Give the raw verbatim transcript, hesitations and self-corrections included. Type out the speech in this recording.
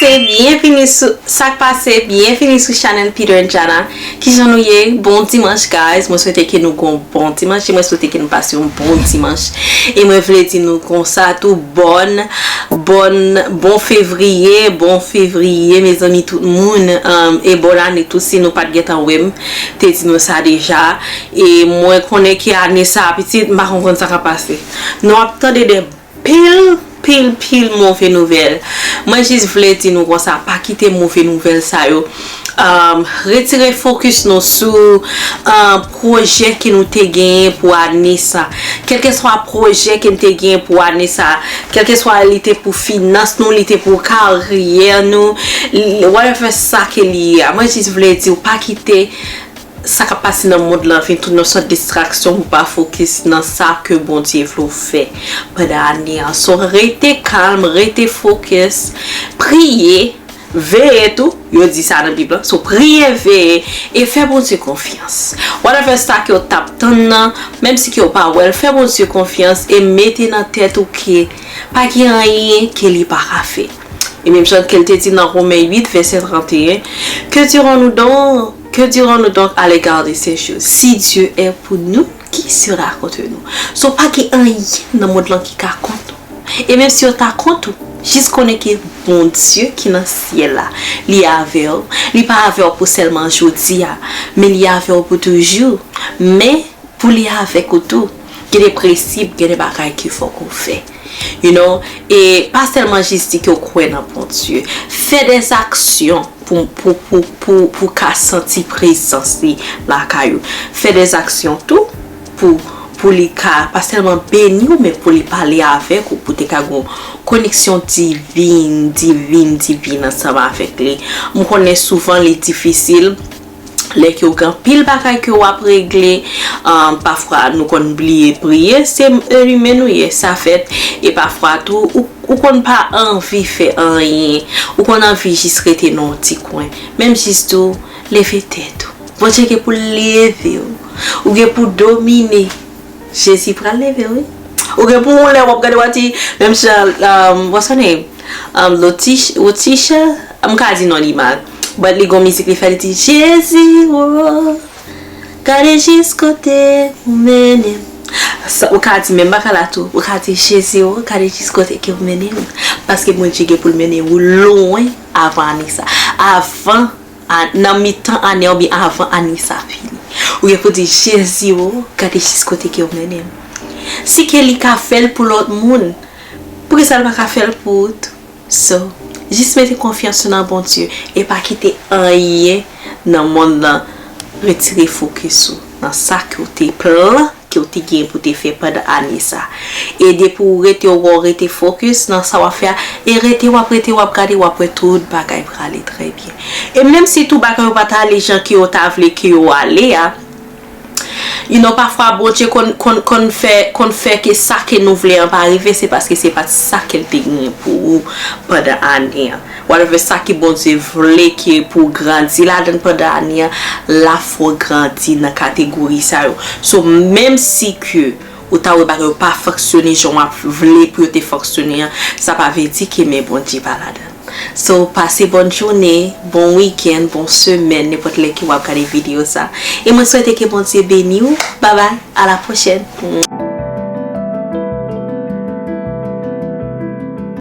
Se byenvini sou, sa k pase, byenvini sou chanèl Peter and Jana. Kijan nou ye? Bon dimanch, guys. Mwen swete ke nou gon bon dimanch e mwen swete ke nou pase yon bon dimanch. E mwen vle di nou konsa tou, bòn, bòn, bon fevriye, bon fevriye, mezanmi, tout moun. Um, e bòn ane tou, si nou pa t gentan wè m, te di nou sa deja. E mwen konnen ke ane sa, pitit, m pa konn sa k ap pase. Nou ap tande de pil, pil, pil move nouvèl. Mwen jis vle di nou konsa, pa kite move nouvèl sa yo, um, retire fokis nou sou, um, pwojè ke nou te genyen pou ane sa. Kèlkeswa pwojè ke n te genyen pou ane sa, kèlkeswa li te pou finans nou, li te pou karyè nou, li, whatever sa ke li ye a, mwen jis vle di w, pa kite sa k ap pase nan mond lan vin tounen yon sòt distraksyon pou pa fokis nan sa ke Bondye vle w fè pandan ane an. So, rete kalm, rete fokis, priye, veye tou. Yo di sa nan Bib lan. So, priye, veye, e fè Bondye konfyans. Whatever sa ke w t ap tann nan, menm si ke w pa wè l, fè Bondye konfyans e mete nan tèt ou ke pa gen anyen ke li pa ka fè. E menm jan ke l te di nan Women uit, vèsè trannteyen, que dirons-nous donc, que dirons-nous donc à l'égard de ces choses? Si Dieu est pour nous, qui sera contre nous? So, pa gen anyen nan mond lan ki ka kont ou. E menm si yo ta kont ou, jis konnen ke Bondye ki nan syèl la, li avè w. Li pa avè w pou sèlman jodi a, men li avè w pou toujou. Men pou li avèk ou tou, gen de prensip, gen de bagay ke fòk ou fè. You know, e pa sèlman jis di ke w kwè nan Bondye. Fè de aksyon pou, pou, pou, pou, pou ka santi prezans li lakay ou. Fè de aksyon tou pou, pou li ka, pa sèlman beni w, men pou li pale avèk ou, pou te ka gon koneksyon divin, divin, divin ansanm avèk li. M konnen souvan li difisil, lè ke w gen anpil bagay ke w ap regle, um, pafwa nou konn bliye priye, se imen nou ye, sa fèt, e pafwa tou, ou, ou konn pa anvi fè anyen, ou konn anvi jis rete nan yon ti kwen, menm jis tou, leve tèt ou. Bondye gen pou l leve w, ou gen pou domine, Jezi pral leve, wi. Ou gen pou yon lè w ap gade, w ap di, menm jan, um, what's her name? Um, Lotish-, Lotisha? M ka di non li mal. But li gon mizik li fè, li di, Jezi, wo, gade jis kote ou mennen m. Sa, ou ka di menm bagay la tou. Ou ka di, Jezi, wo, gade jis kote ke ou mennen m. Paske Bondye gen pou l mennen ou lwen avan ane sa. Avan a, nan mitan ane oubyen avan ane sa fini. Ou gen pou di, Jezi, wo, gade jis kote ke w mennen m. Si ke li ka fè l pou lòt moun, poukisa l pa ka fè l pou ou tou? So, jis mete konfyans ou nan Bondye e pa kite anyen nan mond lan retire fokis ou nan sa ke w te plan ke w te gen pou te fè pandan ane sa. E depi w rete, w rete fokis nan sa w ap fè a, e rete, w ap rete, w ap gade, w ap wè tout bagay prale trè byen. E menm si tout bagay yo pa t ale jan ke yo ta vle ke yo ale a, you know, pafwa Bondye konn, konn, konn fè, konn fè ke sa ke nou vle an pa rive, se paske se pa t sa ke l te genyen pou ou pandan ane an. Whatever sa ke Bondye vle ke pou w grandi ladan l pandan ane an, l ap fè w grandi nan kategori sa yo. So, menm si ke ou ta wè bagay yo pa fonksyone jan w ap vle pou yo te fonksyone an, sa pa vle di ke men Bondye pa ladan l. So, pase bòn jounen, bon wikenn, bon semèn, nenpòt lè ke w ap gade videyo sa. E mwen swete ke Bondye beni w. Babay, a la pwochèn.